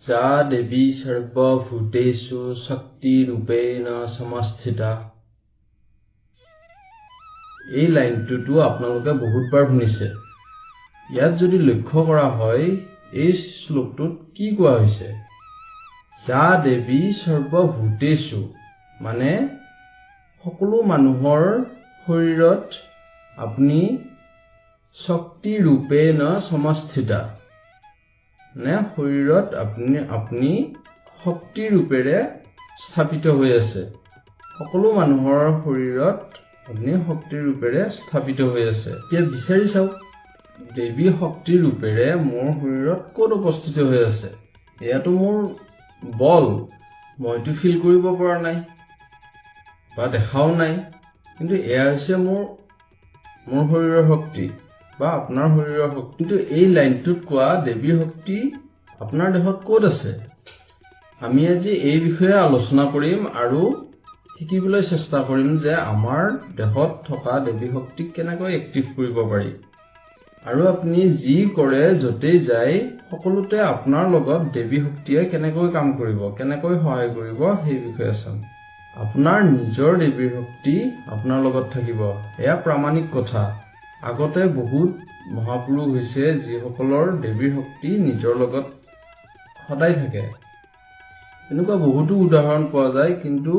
যা দেৱী সৰ্বভূতেষু শক্তি ৰূপেণ সমস্থিতা। এই লাইনটোতো আপোনালোকে বহুতবাৰ শুনিছে। ইয়াত যদি লক্ষ্য কৰা হয়, এই শ্লোকটোত কি কোৱা হৈছে? যা দেৱী সৰ্বভূতেষু মানে সকলো মানুহৰ শৰীৰত আপুনি শক্তি ৰূপেণ সমস্থিতা, মানে শৰীৰত আপুনি শক্তি ৰূপেৰে স্থাপিত হৈ আছে। সকলো মানুহৰ শৰীৰত আপুনি শক্তিৰ ৰূপেৰে স্থাপিত হৈ আছে। এতিয়া বিচাৰি চাওক, দেৱী শক্তিৰ ৰূপেৰে মোৰ শৰীৰত ক'ত উপস্থিত হৈ আছে? এয়াতো মোৰ বল, মইতো ফিল কৰিব পৰা নাই বা দেখাও নাই, কিন্তু এয়া হৈছে মোৰ শৰীৰৰ শক্তি বা আপোনাৰ শৰীৰৰ শক্তি। কিন্তু এই লাইনটোত কোৱা দেৱীৰ শক্তি আপোনাৰ দেহত ক'ত আছে? আমি আজি এই বিষয়ে আলোচনা কৰিম আৰু শিকিবলৈ চেষ্টা কৰিম যে আমাৰ দেহত থকা দেৱী শক্তিক কেনেকৈ এক্টিভ কৰিব পাৰি, আৰু আপুনি যি কৰে, য'তেই যায়, সকলোতে আপোনাৰ লগত দেৱী শক্তিয়ে কেনেকৈ কাম কৰিব, কেনেকৈ সহায় কৰিব, সেই বিষয়ে চাম। আপোনাৰ নিজৰ দেৱীৰ শক্তি আপোনাৰ লগত থাকিব, এয়া প্ৰামাণিক কথা। আগতে বহুত মহাপুৰুষ হৈছে যিসকলৰ দেৱীৰ শক্তি নিজৰ লগত সদায় থাকে। এনেকুৱা বহুতো উদাহৰণ পোৱা যায়, কিন্তু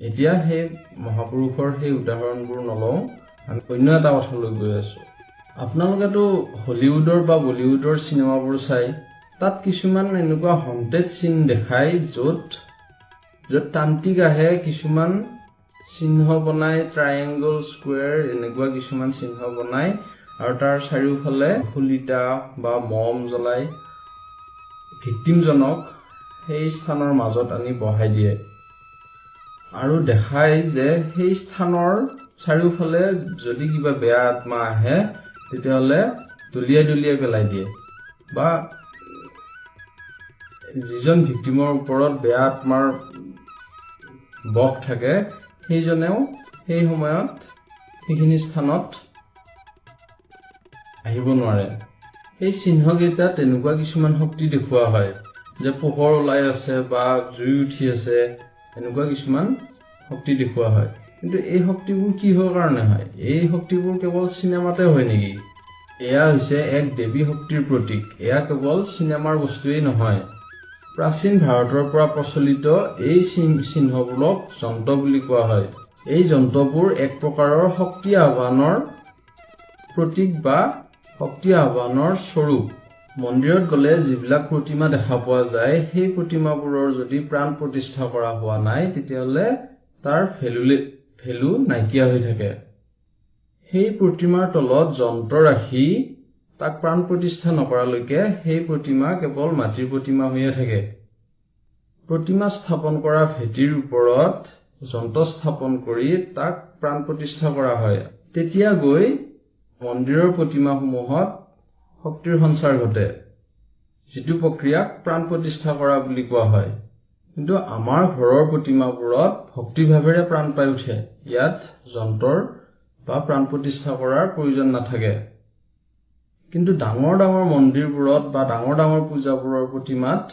এতিয়া সেই মহাপুৰুষৰ সেই উদাহৰণবোৰ নলওঁ, আমি অন্য এটা কথালৈ গৈ আছো। আপোনালোকেতো হলিউডৰ বা বলিউডৰ চিনেমাবোৰ চাই, তাত কিছুমান এনেকুৱা হণ্টেড চিন দেখায় য'ত তান্ত্ৰিক আহে, কিছুমান চিহ্ন বনাই, ট্ৰায়েংগল, স্কুৱেৰ এনেকুৱা কিছুমান চিহ্ন বনাই আৰু তাৰ চাৰিওফালে শলিতা বা মম জ্বলাই ভিক্টিমজনক সেই স্থানৰ মাজত আনি বহাই দিয়ে আৰু দেখায় যে সেই স্থানৰ চাৰিওফালে যদি কিবা বেয়া আত্মা আহে তেতিয়াহ'লে দলিয়াই দলিয়াই পেলাই দিয়ে, বা যিজন ভিক্টিমৰ ওপৰত বেয়া আত্মাৰ বশ থাকে সেইজনেও সেই সময়ত সেইখিনি স্থানত আহিব নোৱাৰে। সেই চিহ্নকেইটা তেনেকুৱা কিছুমান শক্তি দেখুওৱা হয় যে পোহৰ ওলাই আছে বা জুই উঠি আছে, এনেকুৱা কিছুমান শক্তি দেখুওৱা হয়। কিন্তু এই শক্তিবোৰ কিহৰ কাৰণে হয়? এই শক্তিবোৰ কেৱল চিনেমাতে হয় নেকি? এয়া হৈছে এক দেৱী শক্তিৰ প্ৰতীক, এয়া কেৱল চিনেমাৰ বস্তুৱেই নহয়। প্ৰাচীন ভাৰতৰ পৰা প্ৰচলিত এই চিহ্নবোৰক যন্ত্ৰ বুলি কোৱা হয়। এই যন্ত্ৰবোৰ এক প্ৰকাৰৰ শক্তি আহ্বানৰ প্ৰতীক বা শক্তি আহ্বানৰ স্বৰূপ। মন্দিৰত গ'লে যিবিলাক প্ৰতিমা দেখা পোৱা যায়, সেই প্ৰতিমাবোৰৰ যদি প্ৰাণ প্ৰতিষ্ঠা কৰা হোৱা নাই, তেতিয়াহ'লে তাৰ ভেলু নাইকিয়া হৈ থাকে। সেই প্ৰতিমাৰ তলত যন্ত্ৰ ৰাখি তাক প্ৰাণ প্ৰতিষ্ঠা নকৰালৈকে সেই প্ৰতিমা কেৱল মাটিৰ প্ৰতিমা হৈয়ে থাকে। প্ৰতিমা স্থাপন কৰা ভেটিৰ ওপৰত যন্ত্ৰ স্থাপন কৰি তাক প্ৰাণ প্ৰতিষ্ঠা কৰা হয়। তেতিয়া গৈ মন্দিৰৰ প্ৰতিমাসমূহত শক্তিৰ সঞ্চাৰ ঘটে, যিটো প্ৰক্ৰিয়াক প্ৰাণ প্ৰতিষ্ঠা কৰা বুলি কোৱা হয়। কিন্তু আমাৰ ঘৰৰ প্ৰতিমাবোৰত ভক্তিভাৱেৰে প্ৰাণ পাই উঠে, ইয়াত যন্ত্ৰৰ বা প্ৰাণ প্ৰতিষ্ঠা কৰাৰ প্ৰয়োজন নাথাকে। কিন্তু ডাঙৰ ডাঙৰ মন্দিৰবোৰত বা ডাঙৰ ডাঙৰ পূজাবোৰৰ প্ৰতিমাত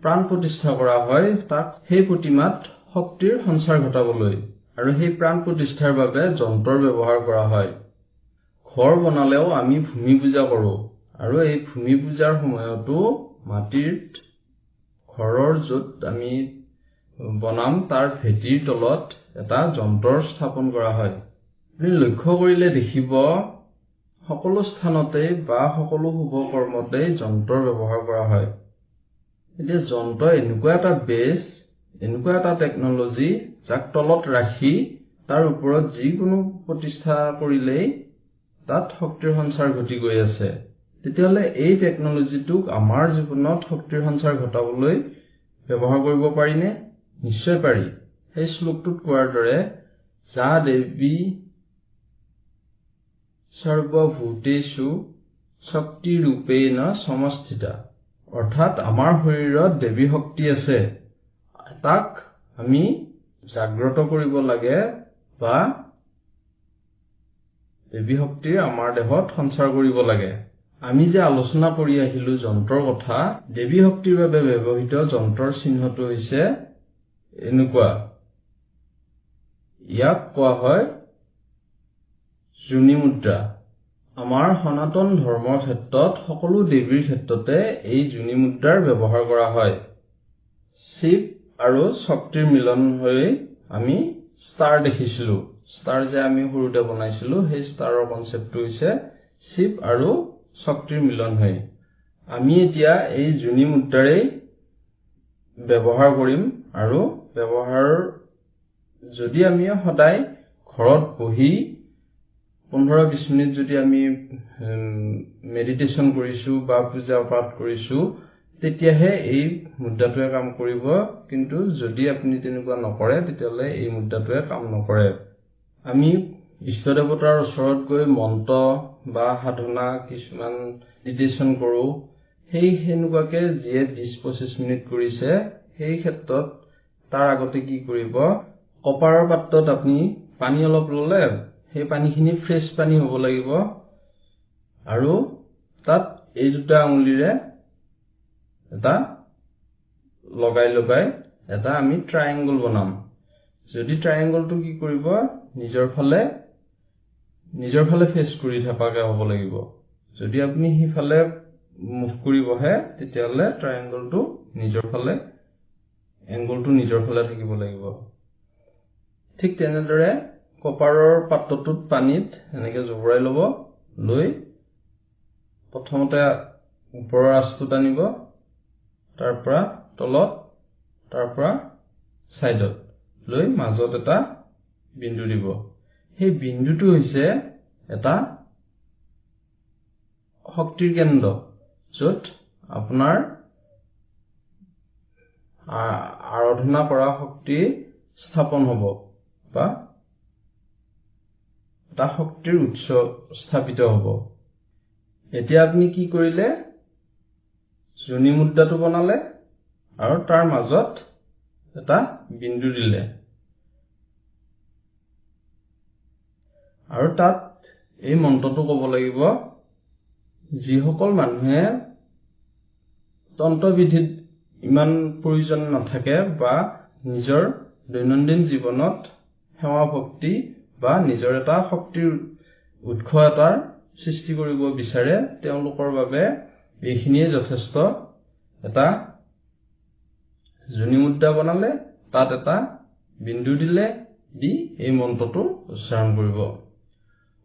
প্ৰাণ প্ৰতিষ্ঠা কৰা হয়, তাক সেই প্ৰতিমাত শক্তিৰ সঞ্চাৰ ঘটাবলৈ, আৰু সেই প্ৰাণ প্ৰতিষ্ঠাৰ বাবে যন্ত্ৰৰ ব্যৱহাৰ কৰা হয়। ঘৰ বনালেও আমি ভূমি পূজা কৰোঁ, আৰু এই ভূমি পূজাৰ সময়তো মাটিত ঘৰৰ য'ত আমি বনাম তাৰ ভেটিৰ তলত এটা যন্ত্ৰৰ স্থাপন কৰা হয়। আপুনি লক্ষ্য কৰিলে দেখিব সকলো স্থানতেই বা সকলো শুভ কৰ্মতেই যন্ত্ৰৰ ব্যৱহাৰ কৰা হয়। এতিয়া যন্ত্ৰ এনেকুৱা এটা বেছ, এনেকুৱা এটা টেকনলজি যাক তলত ৰাখি তাৰ ওপৰত যিকোনো প্ৰতিষ্ঠা কৰিলেই তাত শক্তিৰ সঞ্চাৰ ঘটি গৈ আছে। তেতিয়াহ'লে এই টেকনলজিটোক আমাৰ জীৱনত শক্তিৰ সঞ্চাৰ ঘটাবলৈ ব্যৱহাৰ কৰিব পাৰিনে? নিশ্চয় পাৰি। সেই শ্লোকটোত কোৱাৰ দৰে যা দেৱী সৰ্বভূতেষু শক্তি ৰূপেণ সমস্থিতা, অৰ্থাৎ আমাৰ শৰীৰত দেৱী শক্তি আছে, তাক আমি জাগ্ৰত কৰিব লাগে বা দেৱী শক্তিৰ আমাৰ দেহত সঞ্চাৰ কৰিব লাগে। আমি যে আলোচনা কৰি আহিলো যন্ত্ৰৰ কথা, দেৱী শক্তিৰ বাবে ব্যৱহৃত যন্ত্ৰৰ চিহ্নটো হৈছে এনেকুৱা। ইয়াক কোৱা হয় যোনি মুদ্ৰা। আমাৰ সনাতন ধৰ্মৰ ক্ষেত্ৰত সকলো দেৱীৰ ক্ষেত্ৰতে এই যোনি মুদ্ৰাৰ ব্যৱহাৰ কৰা হয়। শিৱ আৰু শক্তিৰ মিলন হৈ আমি ষ্টাৰ দেখিছিলো। ষ্টাৰ যে আমি সৰুতে বনাইছিলো, সেই ষ্টাৰৰ কনচেপ্টটো হৈছে শিৱ আৰু শক্তিৰ মিলন হৈ। আমি এতিয়া এই যোনি মুদ্ৰাৰেই ব্যৱহাৰ কৰিম। আৰু ব্যৱহাৰ যদি আমি সদায় ঘৰত বহি 15-20 মিনিট যদি আমি মেডিটেশ্যন কৰিছো বা পূজা পাঠ কৰিছো, তেতিয়াহে এই মুদ্ৰাটোৱে কাম কৰিব। কিন্তু যদি আপুনি তেনেকুৱা নকৰে, তেতিয়াহ'লে এই মুদ্ৰাটোৱে কাম নকৰে। আমি ইষ্ট দেৱতাৰ ওচৰত গৈ মন্ত্ৰ বা সাধনা কিছুমান মেডিটেশ্যন কৰোঁ, সেই সেনেকুৱাকে যিয়ে 20-25 মিনিট কৰিছে, সেই ক্ষেত্ৰত তাৰ আগতে কি কৰিব, কপাৰৰ পাত্ৰত আপুনি পানী অলপ ল'লে, সেই পানীখিনি ফ্ৰেছ পানী হ'ব লাগিব। আৰু তাত এই দুটা আঙুলিৰে এটা লগাই লগাই এটা আমি ট্ৰায়েংগল বনাম। যদি ট্ৰায়েংগলটো কি কৰিব, নিজৰ ফালে ফেচ কৰি থকাকে হ'ব লাগিব। যদি আপুনি সিফালে মুভ কৰি বহে, তেতিয়াহ'লে ট্ৰায়েংগলটো নিজৰ ফালে, এংগলটো নিজৰ ফালে থাকিব লাগিব। ঠিক তেনেদৰে কপাৰৰ পাত্ৰটোত পানীত এনেকে জবৰাই ল'ব, লৈ প্ৰথমতে ওপৰৰ আঁচটো টানিব, তাৰ পৰা তলত, তাৰ পৰা ছাইডত লৈ মাজত এটা বিন্দু দিব। সেই বিন্দুটো হৈছে এটা শক্তিৰ কেন্দ্ৰ, য'ত আপোনাৰ আৰাধনা কৰা শক্তি স্থাপন হ'ব বা এটা শক্তিৰ উৎস স্থাপিত হ'ব। এতিয়া আপুনি কি কৰিলে, যোনি মুদ্ৰাটো বনালে আৰু তাৰ মাজত এটা বিন্দু দিলে আৰু তাত এই মন্ত্ৰটো ক'ব লাগিব। যিসকল মানুহে তন্ত্ৰবিধিত ইমান প্ৰয়োজন নাথাকে বা নিজৰ দৈনন্দিন জীৱনত সেৱা ভক্তি বা নিজৰ এটা শক্তিৰ উৎস এটাৰ সৃষ্টি কৰিব বিচাৰে, তেওঁলোকৰ বাবে এইখিনিয়ে যথেষ্ট। এটা যোনি মুদ্ৰা বনালে, তাত এটা বিন্দু দিলে, দি এই মন্ত্ৰটো উচ্চাৰণ কৰিব,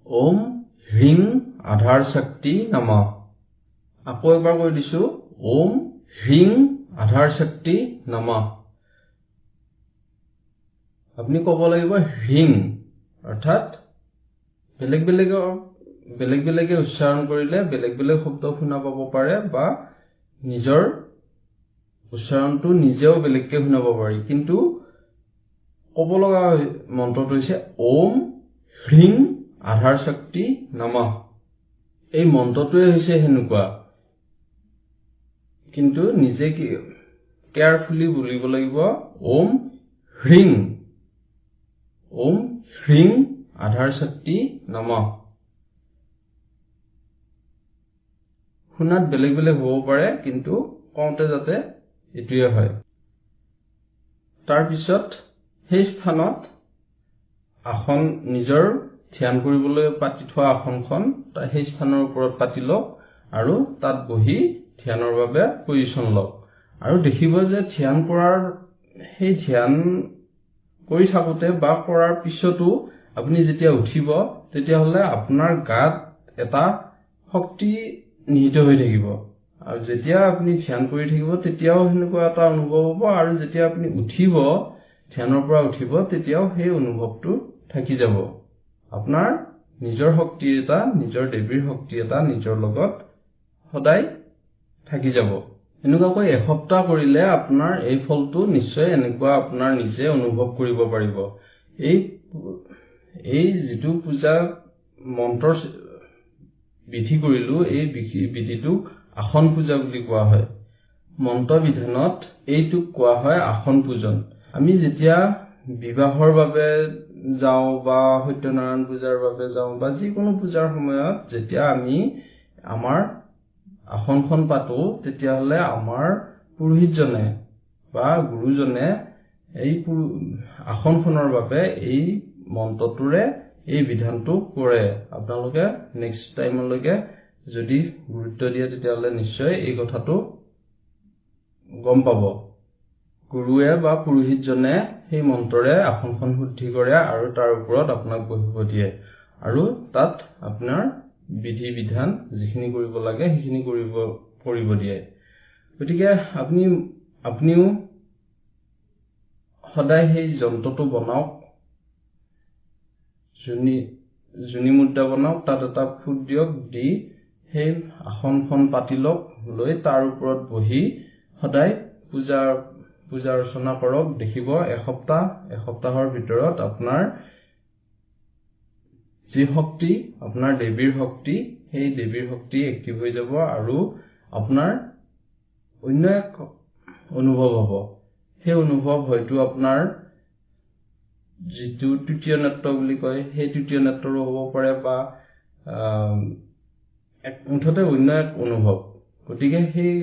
ওম হ্ৰীং আধাৰ শক্তি নমঃ। আকৌ এবাৰ কৈ দিছো, ওম হ্ৰীং আধাৰ শক্তি নমঃ। আপুনি ক'ব লাগিব হ্ৰীং, অৰ্থাৎ বেলেগ বেলেগে উচ্চাৰণ কৰিলে বেলেগ বেলেগ শব্দ শুনা পাব পাৰে বা নিজৰ উচ্চাৰণটো নিজেও বেলেগকে শুনাব পাৰি। কিন্তু ক'ব লগা মন্ত্ৰটো হৈছে ওম হ্ৰীং আধাৰ শক্তি নমঃ। এই মন্ত্ৰটোৱে হৈছে সেনেকুৱা, কিন্তু নিজে কি কেয়াৰফুলি বুলিব লাগিব, ওম হ্ৰীং, ওম হ্ৰীং আধাৰ শক্তি নমঃ। শুনাত বেলেগ বেলেগ হ'ব পাৰে, কিন্তু কওঁতে যাতে এইটোৱে হয়। তাৰপিছত সেই স্থানত আসন, নিজৰ ধ্যান কৰিবলৈ পাতি থোৱা আসনখন সেই স্থানৰ ওপৰত পাতি লওক আৰু তাত বহি ধ্যানৰ বাবে পজিশ্যন লওক। আৰু দেখিব যে ধ্যান কৰাৰ, সেই ধ্যান কৰি থাকোঁতে বা কৰাৰ পিছতো আপুনি যেতিয়া উঠিব, তেতিয়াহ'লে আপোনাৰ গাত এটা শক্তি নিহিত হৈ থাকিব। আৰু যেতিয়া আপুনি ধ্যান কৰি থাকিব, তেতিয়াও সেনেকুৱা এটা অনুভৱ হ'ব, আৰু যেতিয়া আপুনি উঠিব, ধ্যানৰ পৰা উঠিব, তেতিয়াও সেই অনুভৱটো থাকি যাব। আপোনাৰ নিজৰ শক্তি এটা, নিজৰ দেৱীৰ শক্তি এটা নিজৰ লগত সদায় থাকি যাব। এনেকুৱাকৈ এসপ্তাহ কৰিলে আপোনাৰ এই ফলটো নিশ্চয় এনেকুৱা আপোনাৰ নিজে অনুভৱ কৰিব পাৰিব। এই যিটো পূজা মন্ত্ৰৰ বিধি কৰিলো, এই বিধিটোক আসন পূজা বুলি কোৱা হয়। মন্ত্ৰ বিধানত এইটোক কোৱা হয় আসন পূজন। আমি যেতিয়া বিবাহৰ বাবে যাওঁ বা সত্যনাৰায়ণ পূজাৰ বাবে যাওঁ বা যিকোনো পূজাৰ সময়ত যেতিয়া আমি আমাৰ আসনখন পাতো, তেতিয়াহ'লে আমাৰ পুৰোহিতজনে বা গুৰুজনে এই আসনখনৰ বাবে এই মন্ত্ৰটোৰে এই বিধানটো কৰে। আপোনালোকে নেক্সট টাইমলৈকে যদি গুৰুত্ব দিয়ে, তেতিয়াহ'লে নিশ্চয় এই কথাটো গম পাব। গুৰুৱে বা পুৰোহিতজনে সেই মন্ত্ৰৰে আসনখন শুদ্ধি কৰে আৰু তাৰ ওপৰত আপোনাক বহিব দিয়ে আৰু তাত আপোনাৰ বিধি বিধান যিখিনি কৰিব লাগে সেইখিনি কৰিব দিয়ে। গতিকে আপুনিও সদায় সেই যন্ত্ৰটো বনাওক, যোনি মুদ্ৰা বনাওক, তাত এটা ফুট দিয়ক, দি সেই আসনখন পাতি লওক, লৈ তাৰ ওপৰত বহি সদায় পূজা অৰ্চনা কৰক। দেখিব এসপ্তাহৰ ভিতৰত আপোনাৰ যি শক্তি, আপোনাৰ দেৱীৰ শক্তি, সেই দেৱীৰ শক্তি এক্টিভ হৈ যাব আৰু আপোনাৰ অন্য এক অনুভৱ হ'ব। সেই অনুভৱ হয়তো আপোনাৰ যিটো তৃতীয় নেত্ৰ বুলি কয়, সেই তৃতীয় নেত্ৰৰো হ'ব পাৰে বা মুঠতে অন্য এক অনুভৱ। গতিকে সেই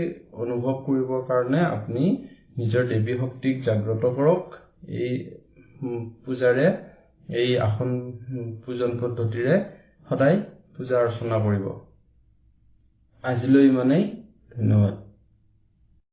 অনুভৱ কৰিবৰ কাৰণে আপুনি নিজৰ দেৱী শক্তিক জাগ্ৰত কৰক এই পূজাৰে, এই আসন পূজন পদ্ধতিৰে সদায় পূজা অৰ্চনা কৰিব। আজিলৈ ইমানেই, ধন্যবাদ।